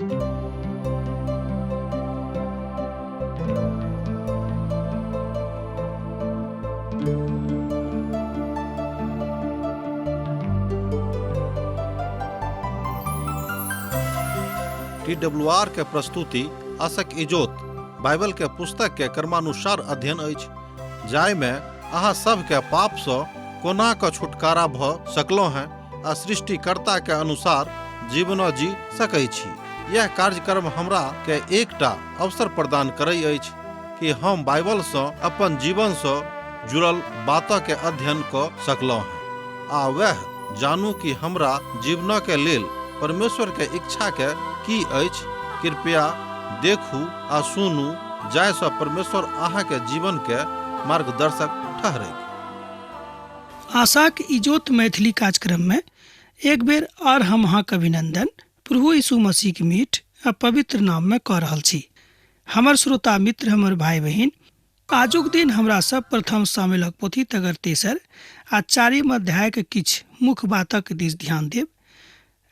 T W R के प्रस्तुति आशक इजोत बाइबल के पुस्तक के क्रमानुसार अध्ययन अछि, जाहिमे अहाँ सबके पाप सँ कोना कऽ छुटकारा भऽ सकलहुँ हेँ आ सृष्टिकर्ता के अनुसार जीवनो जी सकै छी। यह कार्यक्रम हमरा के एकटा अवसर प्रदान करै अछि कि हम बाइबल सँ अपन जीवन सँ जुड़ल बात के अध्ययन कऽ सकलहुँ हेँ आ वएह जानू कि हमरा जीवन के लेल परमेश्वर के इच्छा के की अछि। कृपया देखू आ सुनू जाहि सँ परमेश्वर अहाँ के जीवन के मार्गदर्शक ठहरैक। आशाक इजोत मैथिली कार्यक्रम में एक बेर आर हम अहाँके अभिनंदन प्रभु यीशु मसीह के मीठ आ पवित्र नाम में कऽ रहल छी। हमर श्रोता मित्र, हमर भाई बहिन, आजुक दिन हमरा सब प्रथम शामिलक पोथी तगर तेसर आ चारिम अध्याय के किछु मुख्य बातक दिस ध्यान देब।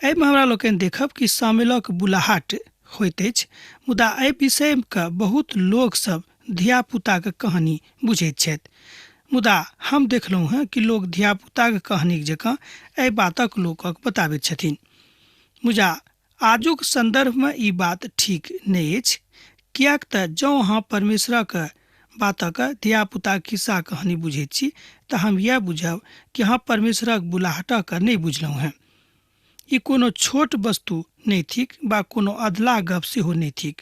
एहिमे हमरा लोकनि देखब कि शामिलक बुलाहट होइत अछि, मुदा एहि विषयके बहुत लोक सब धियापुताके कहानी बुझैत छथि। मुदा हम देखलहुँ हेँ कि लोक धियापुताके कहानीक जकाँ एहि बातक लोकक बताबैत छथिन। मुदा आजुक सन्दर्भमे ई बात ठीक नहि अछि, किएक तऽ जँ अहाँ परमेश्वरक बातक धियापुताक खिस्सा कहानी बुझैत छी तऽ हम इएह बुझब कि अहाँ परमेश्वरक बुलाहटक नहि बुझलहुँ हेँ। ई कोनो छोट वस्तु नहि थिक वा कोनो अधलाह गप सेहो नहि थिक।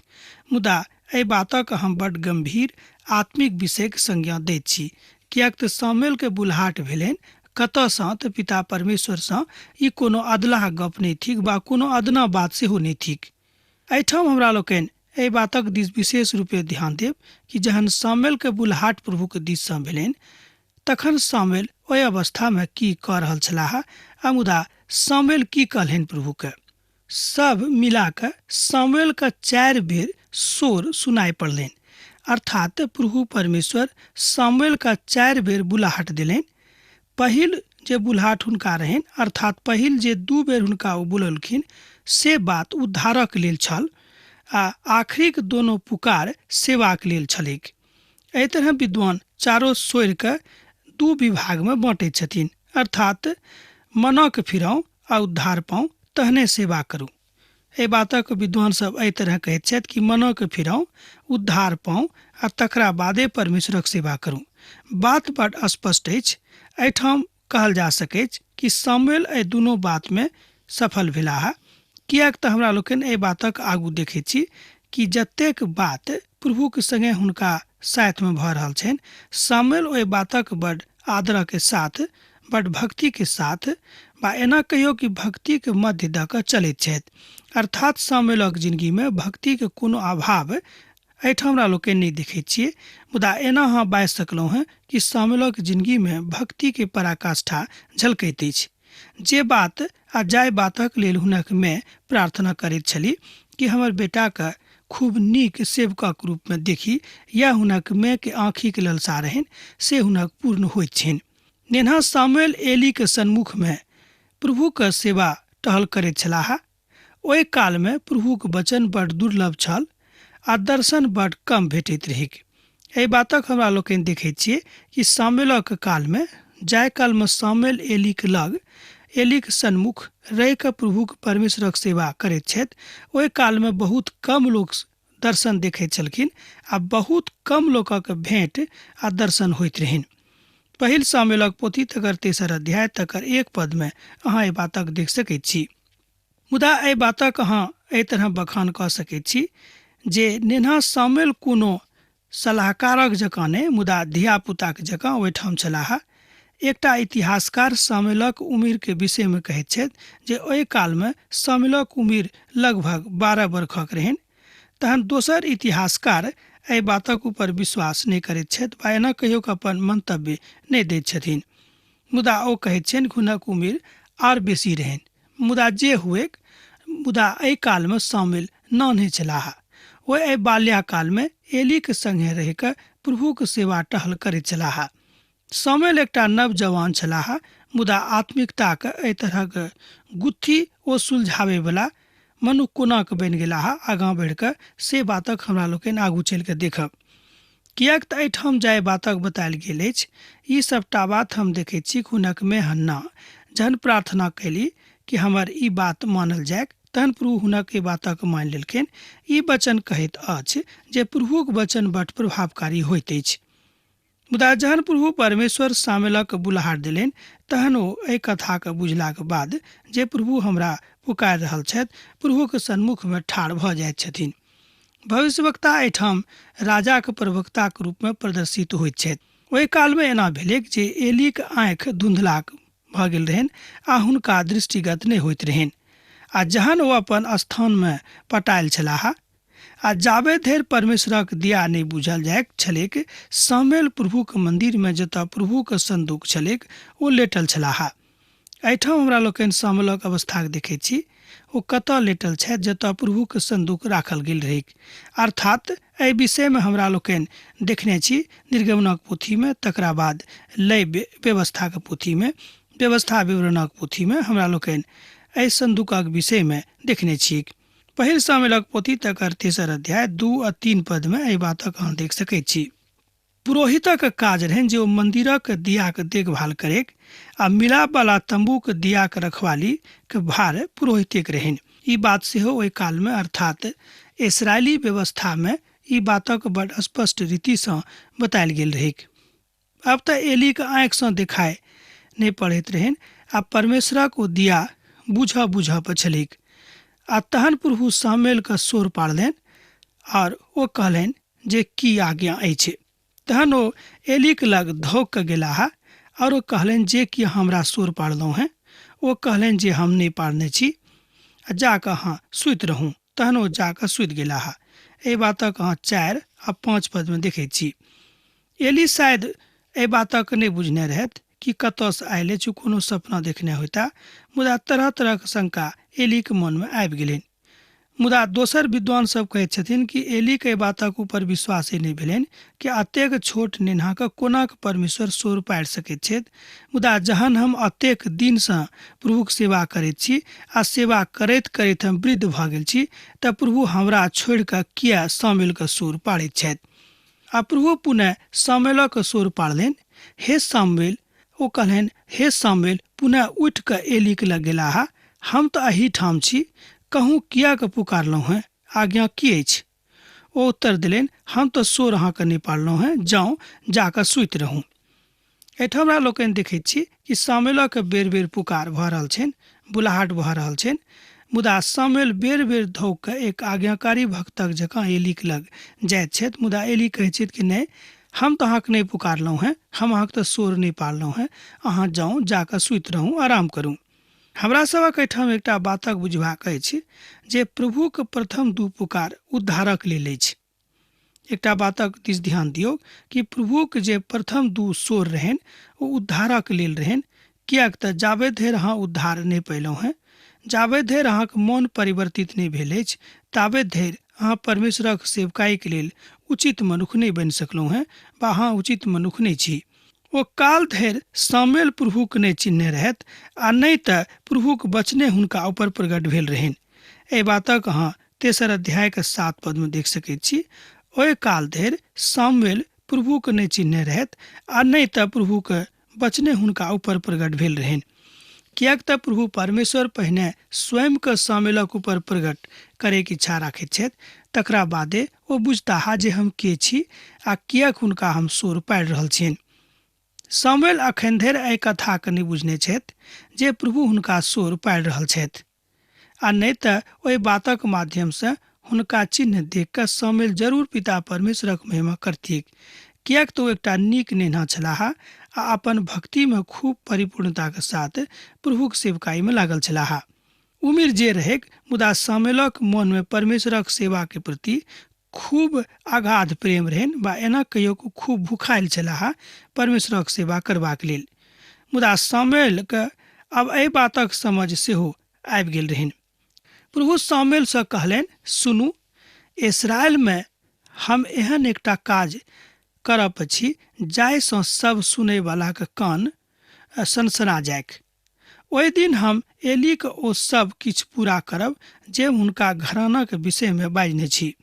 मुदा एहि बातक हम बड्ड गम्भीर आत्मिक विषयक संज्ञा दैत छी, किएक तऽ सामुएलकेँ बुलहाट भेलनि कतऽ सँ तऽ पिता परमेश्वर सँ। ई कोनो अधलाह गप नहि थिक वा कोनो अदना बात सेहो नहि थिक। एहिठाम हमरा लोकनि एहि बातक दिस विशेष रूपे ध्यान देब कि जहन सामुएलकेँ बुलहाट प्रभुक दिस सँ भेलनि तखन सामुएल ओहि अवस्था में की कऽ रहल छलाह, आ मुदा सामुएल की कहलनि प्रभुके। सब मिला कऽ सामुएल के 4 बेर शोर सुनाइ पड़लनि, अर्थात प्रभु परमेश्वर सामुएल के 4 बेर बुलाहट देलनि। पहिल जे बुलाहट हुनका रहनि, अर्थात पहिल जे 2 बेर हुनका ओ बुलौलखिन, से बात उद्धारक लेल छल, आ आखिरीक दोनो पुकार सेवाक लेल छलैक। एहि तरह विद्वान चारो सोरि के 2 विभाग में बाँटैत छथिन, अर्थात मनक फिराउ आ उद्धार पाउ तहने सेवा करू। एहि बातक विद्वान सब एहि तरह कहैत छथि कि मनक फिराउ, उद्धार पाउ आ तकरा बादे परमेश्वरक सेवा करू। बात बड स्पष्ट अछि। एहिठाम कहल जा सकैछ कि सामुएल एहि दुनू बात में सफल भेलाह, किएक तऽ हमरा लोकनि एहि बातक आगू देखैत छी कि जतेक बात प्रभुक संगे हुनका साथ में भऽ रहल छनि, सामुएल ओहि बातक बड आदर के साथ, बड भक्ति के साथ, बा एना कहियो कि भक्ति के मध्य दऽ कऽ चलैत छथि। अर्थात सामुएलक जिंदगी में भक्ति के कोनो अभाव एहिठाम हमरा लोकनि नहि देखैत छियै। मुदा एना अहाँ बाजि सकलहुँ हेँ कि सामुएलक जिंदगी में भक्ति के पराकाष्ठा झलकैत अछि। जे बात आ जाहि बातक लेल हुनक माय प्रार्थना करैत छली कि हमर बेटाके खूब नीक सेवकक रूपमे देखी, यैह हुनक मायके आँखिक ललसा रहनि, से हुनक पूर्ण होइत छनि। नेन्हा सामुएल एलीक सन्मुखमे प्रभुक सेवा टहल करैत छलाह। ओहि कालमे प्रभुक वचन बड दुर्लभ छल आ दर्शन बड कम भेटैत रहैक। एहि बातक हमरा लोकनि देखैत छियै कि सामुएलक कालमे, जाहि कालमे सामुएल एलीक लग, एलीक सन्मुख रहि कऽ प्रभुक परमेश्वरक सेवा करैत छथि, ओहि कालमे बहुत कम लोक दर्शन देखैत छलखिन आ बहुत कम लोकक भेंट आ दर्शन होइत रहनि। पहिल सामुएलक पोथी तकर तेसर अध्याय तकर 1 पदमे अहाँ एहि बातक देख सकैत छी। मुदा एहि बातक अहाँ एहि तरह बखान कऽ सकैत छी जे नेन्हा सामुएल कोनो सलाहकारक जकाँ नहि, मुदा धियापुताक जकाँ ओहिठाम छलाह। एकटा इतिहासकार सामुएलक उमिरके विषयमे कहैत छथि जे ओहि कालमे सामुएलक उमिर लगभग 12 बरखक रहनि। तहन दोसर इतिहासकार एहि बातक ऊपर विश्वास नहि करैत छथि वा एना कहियो कऽ अपन मंतव्य नहि दैत छथिन, मुदा ओ कहैत छनि हुनक उमिर आर बेसी रहनि। मुदा जे हुएक, मुदा एहि कालमे सामुएल नान्हे छलाह। ओ एहि बाल्याकालमे एलीक संगे रहि कऽ प्रभुक सेवा टहल करैत छलाह। सामुएल एकटा नवजवान छलाह, मुदा आत्मिकताक एहि तरहक गुत्थी ओ सुलझाबैवला मनुख कोना कऽ बनि गेलाह आगाँ बढ़ि कऽ से बातक हमरा लोकनि आगू चलि कऽ देखब। किएक तऽ एहिठाम जाहि बातक बतायल गेल अछि ई सभटा बात हम देखैत छी हुनक मे हन्ना जहन प्रार्थना कयली कि हमर ई बात मानल जाय तहन प्रभु हुनक एहि बातक मानि लेलखिन। ई वचन कहैत अछि जे प्रभुक वचन बड प्रभावकारी होइत अछि। मुदा जहन प्रभु परमेश्वर सामेलक बुलाहट देलनि तहन ओ एहि कथाके बुझलाक बाद जे प्रभु हमरा पुकारि रहल छथि प्रभुक सन्मुखमे ठाढ़ भऽ जाइत छथिन। भविष्यवक्ता एहिठाम राजाक प्रवक्ताक रूपमे प्रदर्शित होइत छथि। ओहि कालमे एना भेलैक जे एलीक आँखि धुंधलाक भऽ गेल रहनि आ हुनका दृष्टिगत नहि होइत रहनि आ जहन ओ अपन स्थानमे पटायल छलाह आ जाबे धरि परमेश्वरक दिया नहि बुझल जाइत छलैक सामुएल प्रभुक मन्दिरमे जतऽ प्रभुक सन्दूक छलैक ओ लेटल छलाह। एहिठाम हमरा लोकनि सामुएलक अवस्थाके देखैत छी। ओ कतऽ लेटल छथि जतऽ प्रभुक सन्दूक राखल गेल रहैक। अर्थात एहि विषयमे हमरा लोकनि देखने छी निर्गमनक पोथीमे, तकरा बाद लय व्यवस्थाक पोथीमे, व्यवस्था विवरणक पोथीमे हमरा लोकनि एहि सन्दूकक विषयमे देखने छी। पहिल सामुएलक पोथी तकर तेसर अध्याय 2 आ 3 पदमे एहि बातक अहाँ देख सकैत छी। पुरोहितक काज रहनि जे ओ मन्दिरक दियाक देखभाल करैक आ मिलापवला तम्बूक दियाक रखवालीक भार पुरोहितेक रहनि। ई बात सेहो ओहि कालमे अर्थात इस्राएली व्यवस्थामे ई बातक बड स्पष्ट रीतिसँ बतायल गेल रहैक। आब तऽ एलीक आँखिसँ देखाइ नहि पड़ैत रहनि आ परमेश्वरक ओ दिया बुझऽ बुझऽ पर छलैक। आ तहन प्रभु सामुएलके सोर पाड़लनि आओर ओ कहलनि जे की आज्ञा अछि। तहन ओ एलीक लग धौक कऽ गेलाह आओर ओ कहलनि जे की हमरा सोर पाड़लहुँ हेँ? ओ कहलनि जे हम नहि पाड़ने छी आ जा कऽ अहाँ सुति रहू। तहन ओ जा कऽ सुति गेलाह। एहि बातक अहाँ 4 आ 5 पदमे देखैत छी। एली शायद एहि बातक नहि बुझने रहथि कि कतऽसँ आयल अछि, कोनो सपना देखने होयता, मुदा तरह तरहक शंका एलीक मनमे आबि गेलनि। मुदा दोसर विद्वान सब कहैत छथिन कि एलीक एहि बातक ऊपर विश्वासे नहि भेलनि कि अतेक छोट नेन्हाके कोना परमेश्वर सोर पाड़ि सकैत छथि। मुदा जहन हम अतेक दिनसँ प्रभुक सेवा करैत छी आ सेवा करैत करैत हम वृद्ध भऽ गेल छी तऽ प्रभु हमरा छोड़ि कऽ किया सामुएलके सोर पाड़ैत छथि? आ प्रभु पुनः सामुएलक सोर पाड़लनि, हे सामुएल। ओ कहलनि, हे सामुएल। पुनः उठि कऽ एलीक लग गेलाह, हम तऽ एही ठाम छी, कहू किएक पुकारलहुँ हेँ? आज्ञा की अछि? ओ उत्तर देलनि, हम तऽ सोर अहाँके नहि पाड़लहुँ हेँ, जाउ जा कऽ सुति रहू। एहिठाम हमरा लोकनि देखैत छी कि सामुएलक बेर बेर पुकार भऽ रहल छनि, बुलाहट भऽ रहल छनि, मुदा सामुएल बेर बेर धौक कऽ एक आज्ञाकारी भक्तक जकाँ एलीक लग जाइत छथि। मुदा एली कहैत छथि कि नहि, हम तऽ अहाँके नहि पुकारलहुँ हेँ, हम अहाँके तऽ सोर नहि पाड़लहुँ हेँ, अहाँ जाउ जा कऽ सुति रहू, आराम करू। हमरा सभक एहिठाम एकटा बातक बुझबाक अछि जे प्रभुक प्रथम 2 पुकार उद्धारक लेल अछि। एकटा बातक दिस ध्यान दियौ कि प्रभुक जे प्रथम 2 सोर रहनि ओ उद्धारक लेल रहनि, किएक तऽ जाबे धरि अहाँ उद्धार नहि पयलहुँ हेँ, जाबे धरि अहाँके मन परिवर्तित नहि भेल अछि, ताबे धरि अहाँ परमेश्वरक सेवकाईके लेल उचित मनुख नहि बनि सकलहुँ हेँ वा अहाँ उचित मनुख नहि छी। ओ काल धरि सामुएल प्रभुक नहि चिन्हने रहथि आ नहि तऽ प्रभुक वचने हुनका ऊपर प्रकट भेल रहनि। एहि बातक अहाँ तेसर अध्यायके 7 पदमे देख सकैत छी। ओहि काल धरि सामुएल प्रभुक नहि चिन्हने रहथि आ नहि तऽ प्रभुक वचने हुनका ऊपर प्रकट भेल रहनि, किएक तऽ प्रभु परमेश्वर पहिने स्वयंके सामुएलक ऊपर प्रकट करैके इच्छा राखैत छथि, तकरा बादे ओ बुझताह जे हम के छी आ किएक हुनका हम सोर पाड़ि रहल छियनि। सामुएल अखन धरि एहि कथाके नहि बुझने छथि जे प्रभु हुनका सोर पाड़ि रहल छथि आ नहि तऽ ओहि बातक माध्यमसँ हुनका चिन्ह देख कऽ सामुएल जरूर पिता परमेश्वरक महिमा करथिक, किएक तऽ ओ एकटा नीक नेन्हा छलाह आ अपन भक्तिमे खूब परिपूर्णताक साथ प्रभुक सेवकाईमे लागल छलाह। उमिर जे रहैक, मुदा सामुएलक मनमे परमेश्वरक सेवाके प्रति खूब अगाध प्रेम रहनि वा एना कहियो कि खूब भूखायल छलाह परमेश्वरक सेवा करबाक लेल। मुदा सामुएलके आब एहि बातक समझ सेहो आबि गेल रहनि। प्रभु सामुएलसँ कहलनि, सुनू, इसराइलमे हम एहन एकटा काज करब छी जाहिसँ सब सुनैवलाके कान सनसना जाइक। ओहि दिन हम एलीके ओ सब किछु पूरा करब जे हुनका घरानाक विषयमे बाजने छी,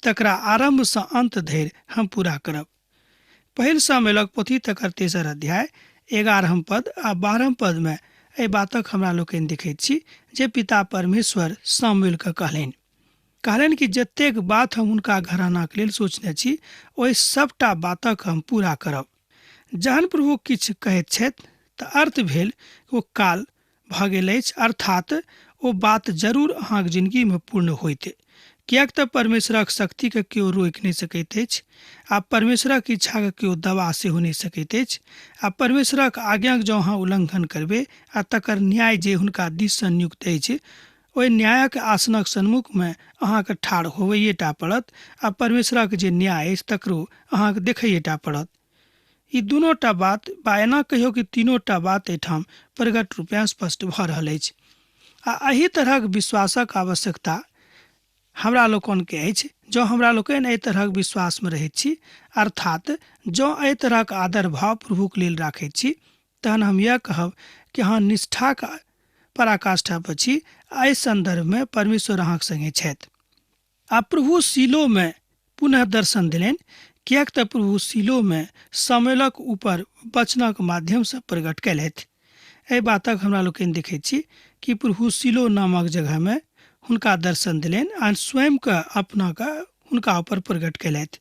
तकरा आरम्भसँ अन्त धरि हम पूरा करब। पहिल सामुएलक पोथी तकर 3 अध्याय 11 पद आ 12 पदमे एहि बातक हमरा लोकनि देखैत छी जे पिता परमेश्वर सामुएलके कहलनि कि जतेक बात हम हुनका घरानाक लेल सोचने छी ओहि सबटा बातक हम पूरा करब। जहन प्रभु किछु कहैत छथि तऽ अर्थ भेल ओ काल भऽ गेल अछि, अर्थात ओ बात जरूर अहाँक जिंदगीमे पूर्ण होइत, किएक तऽ परमेश्वरक शक्तिके केओ रोकि नहि सकैत अछि आ परमेश्वरक इच्छाके केओ दबा सेहो नहि सकैत अछि। आ परमेश्वरक आज्ञाक जँ अहाँ उल्लंघन करबै आ तकर न्याय जे हुनका दिससँ नियुक्त अछि ओहि न्यायक आसनक सन्मुखमे अहाँके ठाढ़ होबैएटा पड़त आ परमेश्वरक जे न्याय अछि तकरो अहाँके देखैएटा पड़त। ई दुनूटा बात बा एना कहियौ कि तीनोटा बात एहिठाम प्रगट रूपेँ स्पष्ट भऽ रहल अछि। आ एहि तरहक विश्वासक आवश्यकता हमरा लोकनिके अछि। जँ हमरा लोकनि एहि तरहक विश्वासमे रहैत छी, अर्थात जँ एहि तरहक आदर भाव प्रभुक लेल राखैत छी, तहन हम यह कहब कि अहाँ निष्ठाक पराकाष्ठा पर छी। एहि सन्दर्भमे परमेश्वर अहाँक संगे छथि। आ प्रभु शिलोमे पुनः दर्शन देलनि, किएक तऽ प्रभु शिलोमे सामुएलक ऊपर वचनक माध्यमसँ प्रकट कयलथि। एहि बातक हमरा लोकनि देखैत छी कि प्रभु शिलो नामक जगहमे हुनका दर्शन देलनि आ स्वयंके अपनाके हुनका ऊपर प्रकट कयलथि।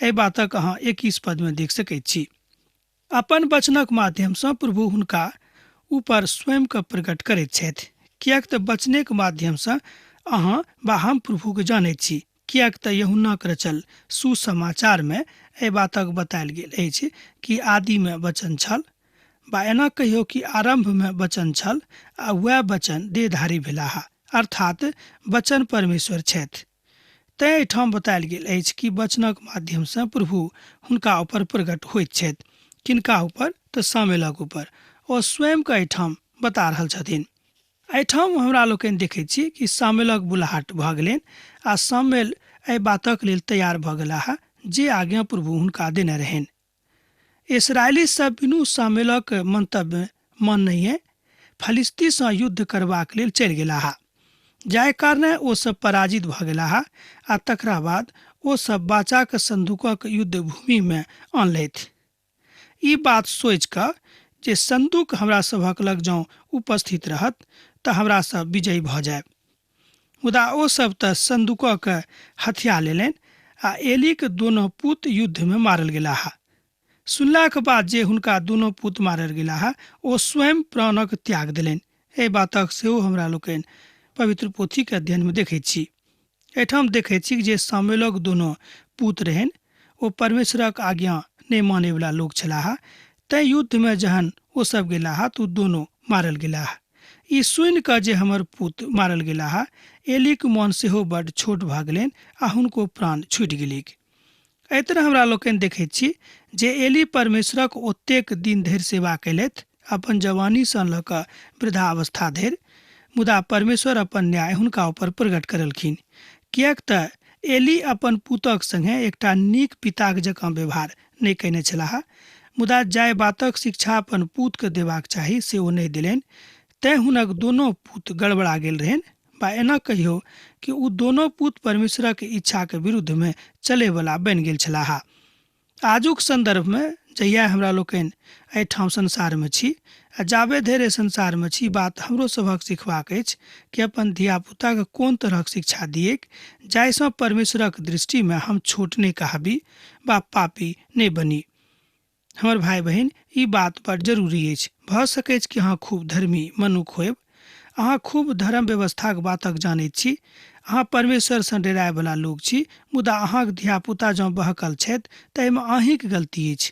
एहि बातक अहाँ 21 पदमे देख सकैत छी। अपन वचनक माध्यमसँ प्रभु हुनका ऊपर स्वयंके प्रकट करैत छथि, किएक तऽ वचनेक माध्यमसँ अहाँ वा हम प्रभुके जानैत छी। किएक तऽ यूहन्नाक रचल सुसमाचारमे एहि बातक बतायल गेल अछि कि आदिमे वचन छल, बा एना कहियौ कि आरम्भमे वचन छल आ वएह वचन देहधारी भेलाह, अर्थात वचन परमेश्वर छथि। तेँ एहिठाम बतायल गेल अछि कि वचनक माध्यमसँ प्रभु हुनका ऊपर प्रकट होइत छथि। किनका ऊपर? तऽ सामुएलक ऊपर। ओ स्वयंके एहिठाम बता रहल छथिन। एहिठाम हमरा लोकनि देखैत छी कि सामुएलक बुलाहट भऽ गेलनि आ सामुएल एहि बातक लेल तैयार भऽ गेलाह जे आज्ञा प्रभु हुनका देने रहनि। इसराइली सब बिनु सामुएलक मंतव्य माननहिए फलिस्तीसँ युद्ध करबाक लेल चलि गेलाह, जाहि कारणे ओ सब पराजित भऽ गेलाह आ तकरा बाद ओ सब बाचाक संदूकक युद्ध भूमिमे अनलथि। ई बात सोचि कऽ जे संदूक हमरा सभक लग जँ उपस्थित रहत तऽ हमरा सब विजयी भऽ जायब। मुदा ओ सब तऽ संदूकक हथिया लेलनि आ एलीक दोनो पुत युद्धमे मारल गेलाह। सुनलाक बाद जे हुनका दोनो पुत मारल गेलाह ओ स्वयं प्राणक त्याग देलनि। एहि बातक सेहो हमरा लोकनि पवित्र पोथीके अध्ययनमे देखैत छी। एहिठाम देखैत छी जे सामुएलक दोनो पुत रहनि ओ परमेश्वरक आज्ञा नहि मानैवला लोक छलाह, तैँ युद्धमे जहन ओ सब गेलाह तऽ ओ दोनो मारल गेलाह। ई सुनि कऽ जे हमर पुत मारल गेलाह, एलीक मन सेहो बड्ड छोट भऽ गेलनि आ हुनको प्राण छूटि गेलैक। एहि तरह हमरा लोकनि देखैत छी जे एली परमेश्वरक ओतेक दिन धरि सेवा कयलथि, अपन जवानीसँ लऽ कऽ वृद्धावस्था धरि, मुदा परमेश्वर अपन न्याय हुनका ऊपर प्रकट करलखिन, किएक तऽ एली अपन पुतक संगे एकटा नीक पिताक जकाँ व्यवहार नहि कयने छलाह, मुदा जाहि बातक शिक्षा अपन पुतके देबाक चाही से ओ नहि देलनि, तैँ हुनक दोनो पुत गड़बड़ा गेल रहनि, बा एना कहियौ कि ओ दोनो पुत परमेश्वरक इच्छाके विरुद्धमे चलैवला बनि गेल छलाह। आजुक सन्दर्भमे जहिया हमरा लोकनि एहिठाम संसारमे छी आ जाबे धरि एहि संसारमे छी, बात हमरो सभक सिखबाक अछि कि अपन धियापुताके कोन तरहक शिक्षा दियैक जाहिसँ परमेश्वरक दृष्टिमे हम छोट नहि कहाबी वा पापी नहि बनी। हमर भाइ बहिन, ई बात बड़ जरूरी अछि। भऽ सकैछ कि अहाँ खूब धर्मी मनुख होयब, अहाँ खूब धर्म व्यवस्थाक बातक जानैत छी, अहाँ परमेश्वरसँ डरायवला लोक छी, मुदा अहाँक धियापुता जँ बहकल छथि तऽ एहिमे अहीँक गलती अछि।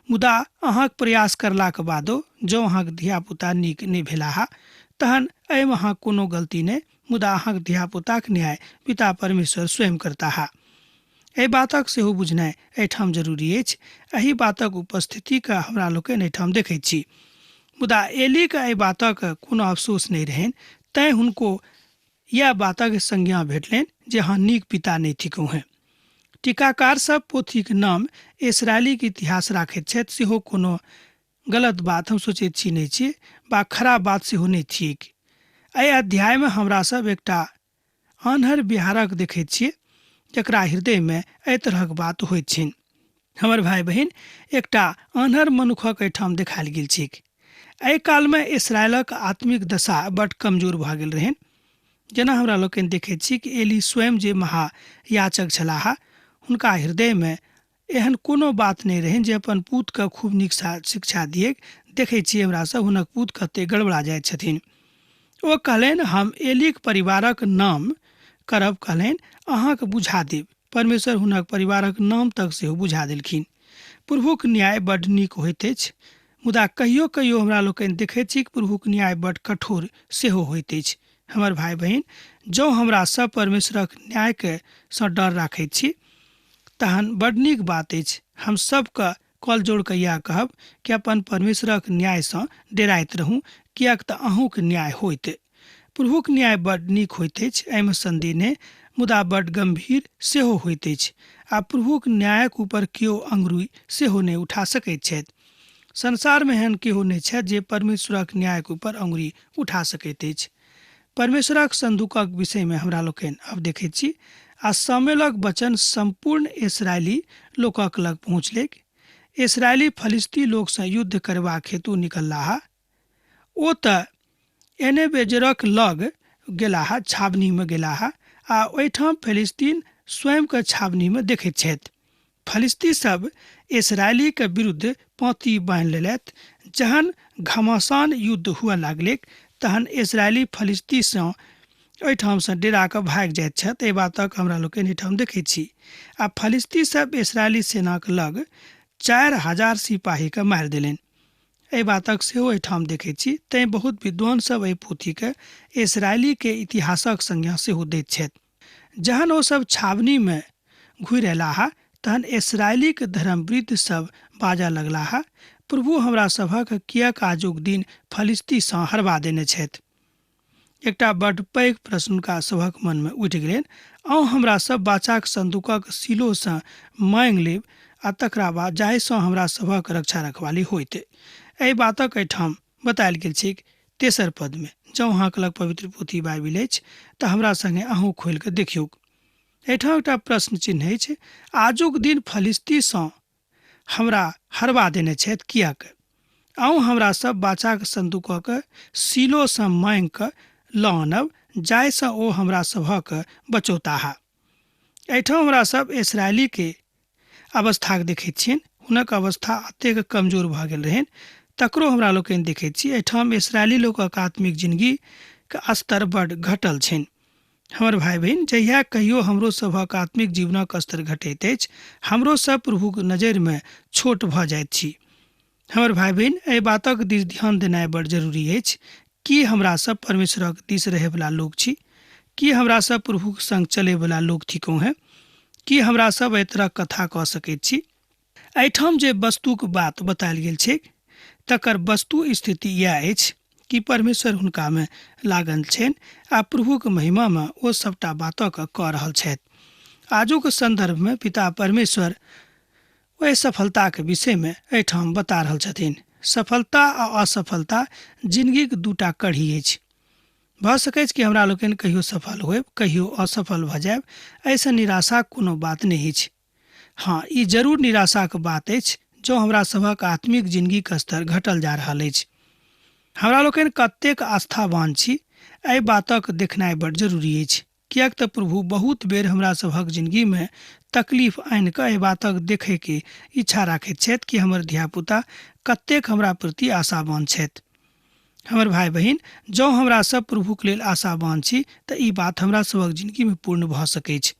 मुदा अहाँक प्रयास करलाक बादो जँ अहाँक धियापुता नीक नहि भेलाह तहन एहिमे अहाँक कोनो गलती नहि, मुदा अहाँक धियापुताक न्याय पिता परमेश्वर स्वयं करताह। एहि बातक सेहो बुझनाइ एहिठाम जरूरी अछि। एहि बातक उपस्थितिके हमरा लोकनि एहिठाम देखैत छी। मुदा एलीके एहि बातक कोनो अफसोस नहि रहनि, तैँ हुनको इएह बातक संज्ञा भेटलनि जे अहाँ नीक पिता नहि थिकहुँ हेँ। टीकाकार सब पोथीक नाम इसराइलीक इतिहास राखैत छथि, सेहो कोनो गलत बात हम सोचैत छी नहि छी बा खराब बात सेहो नहि थिक। एहि अध्यायमे हमरा सब एकटा आन्हर बिहारक देखैत छियै जकरा हृदयमे एहि तरहक बात होइत छनि। हमर भाय बहिन, एकटा आन्हर मनुखक एहिठाम देखायल गेल छैक। एहि कालमे इसराइलक आत्मिक दशा बड कमजोर भऽ गेल रहनि। जेना हमरा लोकनि देखैत छी कि एली स्वयं जे महायाचक छलाह हुनका हृदयमे एहन कोनो बात नहि रहनि जे अपन पूतके खूब नीक शिक्षा दियैक। देखै छियै हमरा सब हुनक पूत कते गड़बड़ा जाइत छथिन। ओ कहलनि, हम एलीक परिवारक नाम करब, कहलनि अहाँके बुझा देब। परमेश्वर हुनक परिवारक नाम तक सेहो बुझा देलखिन। प्रभुक न्याय बड नीक होइत अछि, मुदा कहियो कहियो हमरा लोकनि देखैत छी कि प्रभुक न्याय बड कठोर सेहो होइत अछि। हमर भाय बहिन, जँ हमरा सब परमेश्वरक न्यायके सँ डर राखैत छी तहन बड नीक बात अछि। हम सबके कल जोड़ कऽ इएह कहब कि अपन परमेश्वरक न्यायसँ डेराइत रहू, किएक तऽ अहूँके न्याय होइत। प्रभुक न्याय बड नीक होइत अछि, एहिमे सन्देह नहि, मुदा बड गम्भीर सेहो होइत अछि आ प्रभुक न्यायक ऊपर केओ अंगुरी सेहो नहि उठा सकैत छथि। संसारमे एहन केओ नहि छथि जे परमेश्वरक न्यायक ऊपर अंगुरी उठा सकैत अछि। परमेश्वरक संदूकक विषयमे हमरा लोकनि आब देखैत छी, आ शमूएलक वचन सम्पूर्ण इसराइली लोकक लग पहुँचलैक। इसराइली फलिस्ती लोकसँ युद्ध करबाक हेतु निकललाह। ओ तऽ एनेबेजरक लग गेलाह, छावनीमे गेलाह आ ओहिठाम फिलिस्तीन स्वयंके छावनीमे देखैत छथि। फलिस्ती सब इसराइलीके विरुद्ध पाँति बान्हि लेलथि। जहन घमासान युद्ध हुअ लागलैक तहन इसराइली फलिस्तीसँ ओहिठामसँ डेरा कऽ भागि जाइत छथि। एहि बातक हमरा लोकनि एहिठाम देखैत छी। आ फलिस्ती सब इसराइली सेनाक लग 4000 सिपाहीके मारि देलनि। एहि बातक सेहो एहिठाम देखैत छी। तैँ बहुत विद्वान सब एहि पोथीके इसराइलीके इतिहासक संज्ञा सेहो दैत छथि। जहन ओ सब छावनीमे घुरि अयलाह तहन इसराइलीक धर्मवृद्ध सब बाजऽ लगलाह, प्रभु हमरा सभक किएक आजुक दिन फलिस्तीसँ हरबा देने छथि? एकटा बड्ड पैघ प्रश्न हुनका सभक मनमे उठि गेलनि, अहूँ हमरा सब बाचाक संदूकक सिलोसँ मांगि लेब आ तकरा बाद जाहिसँ हमरा सभक रक्षा रखवाली होइत। एहि बातक एहिठाम बतायल गेल छैक तेसर पदमे। जँ अहाँके लग पवित्र पोथी बाइबिल अछि तऽ हमरा संगे अहूँ खोलि कऽ देखियौक। एहिठाम एकटा प्रश्न चिन्ह अछि, आजुक दिन फलिस्तीसँ हमरा हरबा देने छथि किएक? अहूँ हमरा सब बाचाक संदूकक सिलोसँ मांगि कऽ लऽ आनब जाहिसँ ओ हमरा सभक बचौताह। एहिठाम हमरा सब इसराइलीके अवस्थाके देखैत छियनि। हुनक अवस्था अतेक कमजोर भऽ गेल रहनि तकरो हमरा लोकनि देखैत छी। एहिठाम इसराइली लोकक आत्मिक जिनगीके स्तर बड घटल छनि। हमर भाय बहिन, जहिया कहियो हमरो सभक आत्मिक जीवनक स्तर घटैत अछि, हमरो सब प्रभुक नजरिमे छोट भऽ जाइत छी। हमर भाय बहिन, एहि बातक दिस ध्यान देनाइ बड़ जरूरी अछि कि हमरा सब परमेश्वरक दिस रहैवला लोक छी, कि हमरा सब प्रभुक संग चलैवला लोक थिकहुँ हेँ, कि हमरा सब एहि तरहक कथा कऽ सकैत छी। एहिठाम जे वस्तुक बात बतायल गेल छैक तकर वस्तु स्थिति इएह अछि कि परमेश्वर हुनकामे लागल छनि आ प्रभुक महिमामे ओ सबटा बातक कऽ रहल छथि। आजुक सन्दर्भमे पिता परमेश्वर ओहि सफलताक विषयमे एहिठाम बता रहल छथिन। सफलता आ असफलता जिनगीक दूटा कढ़ी अछि। भऽ सकैछ कि हमरा लोकनि कहियो सफल होयब, कहियो असफल भऽ जायब। एहिसँ निराशाक कोनो बात नहि अछि। हँ, ई जरूर निराशाक बात अछि जँ हमरा सभक आत्मिक जिनगीक स्तर घटल जा रहल अछि। हमरा लोकनि कतेक आस्थावान छी एहि बातक देखनाइ बड़ जरूरी अछि, किएक तऽ प्रभु बहुत बेर हमरा सभक जिनगीमे तकलीफ आनि कऽ एहि बातक देखैके इच्छा राखैत छथि कि हमर धियापुता कतेक हमरा प्रति आशावान छथि। हमर भाय बहिन, जँ हमरा सब प्रभुक लेल आशावान छी तऽ ई बात हमरा सभक जिनगीमे पूर्ण भऽ सकैछ।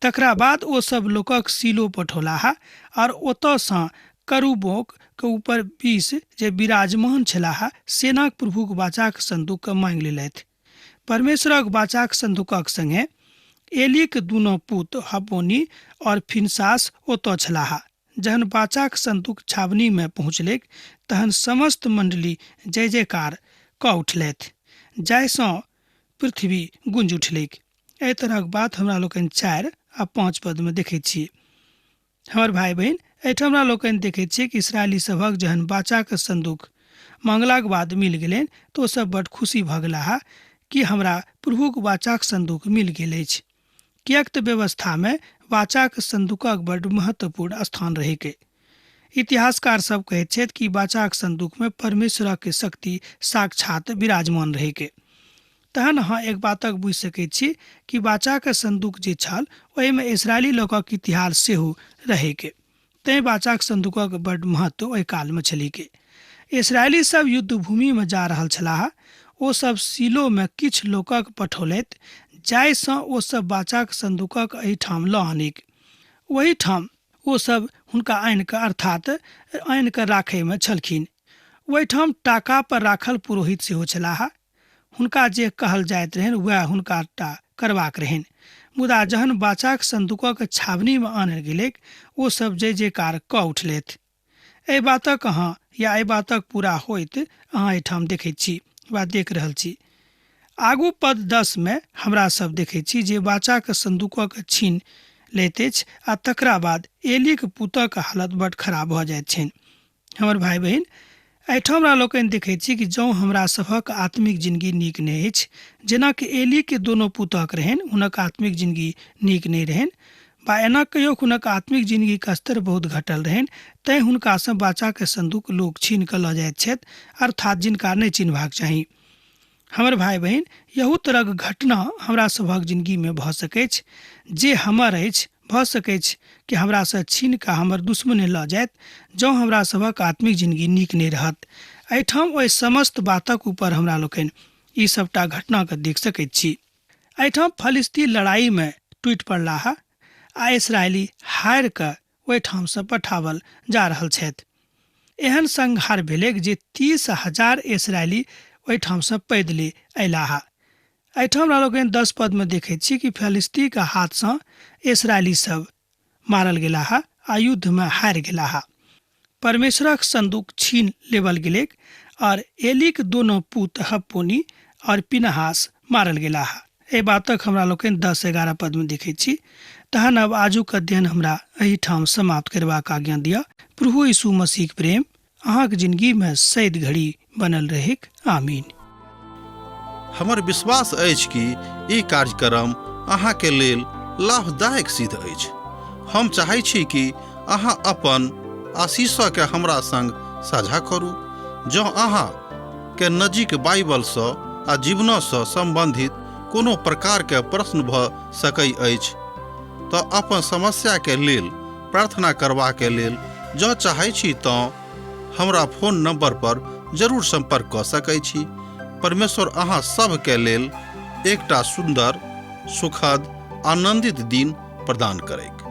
तकरा बाद ओ सब लोकक सीलो पठौलाह और ओतऽ सँ करूबोक के ऊपर 20 जे विराजमान छलाह सेनाक प्रभुक वाचाक संदूक के मांगि लेलथि। परमेश्वरक वाचाक संदूकक संगे एलीक दुनो पुत हपोनी और फिनसास ओतऽ छलाह। जहन वाचाक संदूक छावनी में पहुँचलैक तहन समस्त मंडली जय जयकार कऽ उठलथि, जाहिसँ पृथ्वी गुंज उठलैक। एहि तरहक बात हमरा लोकनि 4 आ 5 पदमे देखैत छी। हमर भाय बहिन, एहिठाम हमरा लोकनि देखैत छियै कि इसराइली सभक जहन बाचाक संदूक मांगलाक बाद मिल गेलनि तऽ ओसभ बड्ड खुशी भऽ गेलाह कि हमरा प्रभुक वाचाक संदूक मिल गेल अछि। किएक तऽ व्यवस्थामे वाचाक संदूकक बड्ड महत्वपूर्ण स्थान रहैक। इतिहासकार सब कहैत छथि कि वाचाक संदूकमे परमेश्वरक शक्ति साक्षात विराजमान रहैक। तहन अहाँ एक बातक बुझि सकैत छी कि वाचाक संदूक जे छल ओहिमे इसराइली लोकक इतिहास सेहो रहैक। तैँ वाचाक संदूकक बड्ड महत्व ओहि कालमे छलैक। इसराइली सब युद्ध भूमिमे जा रहल छलाह। ओ सब सीलोमे किछु लोकक पठौलथि जाहिसँ ओ सब वाचाक संदूकक एहिठाम लऽ आनैक। ओहिठाम ओ सब हुनका आनि कऽ अर्थात आनि कऽ राखैमे छलखिन। ओहिठाम टाका पर राखल पुरोहित सेहो छलाह। हुनका जे कहल जाइत रहनि वएह हुनका टा करबाक रहनि। मुदा जहन बाचाक संदूकक छावनीमे आनल गेलैक ओ सब जय जयकार कऽ उठलथि। एहि बातक अहाँ या एहि बातक पूरा होइत अहाँ एहिठाम देखैत छी वा देख रहल छी। आगू पद 10 मे हमरा सब देखैत छी जे बाचाक संदूकक छीन लैत अछि आ तकरा बाद एलीक पुतक हालत बड्ड खराब भऽ जाइत छनि। हमर भाय बहिन, एहिठाम हमरा लोकनि देखैत छी कि जँ हमरा सभक आत्मिक जिनगी नीक नहि अछि, जेना कि एलीके दोनो पुतहक रहनि, हुनक आत्मिक जिनगी नीक नहि रहनि, वा एना कहियो हुनक आत्मिक जिनगीक स्तर बहुत घटल रहनि, तैँ हुनकासँ बाचाके संदूक लोक छीन कऽ लऽ जाइत छथि, अर्थात जिनका नहि चिन्हबाक चाही। हमर भाय बहिन, यहू तरहक घटना हमरा सभक जिनगीमे भऽ सकैछ। जे हमर अछि, भऽ सकैछ कि हमरासँ छीन कऽ हमर दुश्मने लऽ जायत, जँ हमरा सभक आत्मिक जिनगी नीक नहि रहत। एहिठाम ओहि समस्त बातक ऊपर हमरा लोकनि ई सभटा घटनाकेँ देख सकैत छी। एहिठाम फलिस्ती लड़ाईमे टूटि पड़लाह आ इसराइली हारि कऽ ओहिठामसँ पठाओल जा रहल छथि। एहन संहार भेलैक जे 30,000 इसराइली ओहिठामसँ पैदले अयलाह। एहिठाम हमरा लोकनि 10 पदमे देखैत छी कि फलिस्तीक हाथसँ इसराइली सब मारल गेलाह आ युद्धमे हारि गेलाह। परमेश्वरक संदूक छीन लेबल गेलैक और एलीक दोनो पूत हप्पोनी और पिनहास मारल गेलाह। एहि बातक हमरा लोकनि 10-11 पदमे देखैत छी। तहन आब आजुक अध्ययन हमरा एहिठाम समाप्त करबाक आज्ञा दिअ। प्रभु यीशु मसीहक प्रेम अहाँक जिनगीमे सैद घड़ी बनल रहैक। आमीन। हमर विश्वास अछि कि ई कार्यक्रम अहाँके लेल लाभदायक सिद्ध अछि। हम चाहै छी कि अहाँ अपन आशीषके हमरा संग साझा करू। जँ अहाँ के नजीक बाइबलसँ आ जीवनसँ सम्बन्धित कोनो प्रकारके प्रश्न भऽ सकै अछि तऽ अपन समस्याके लेल प्रार्थना करबाके लेल जँ चाहै छी तँ हमरा फोन नंबर पर जरूर संपर्क कऽ सकै छी। परमेश्वर अहाँ सभके लेल एकटा सुन्दर, सुखद, आनंदित दिन प्रदान करैक।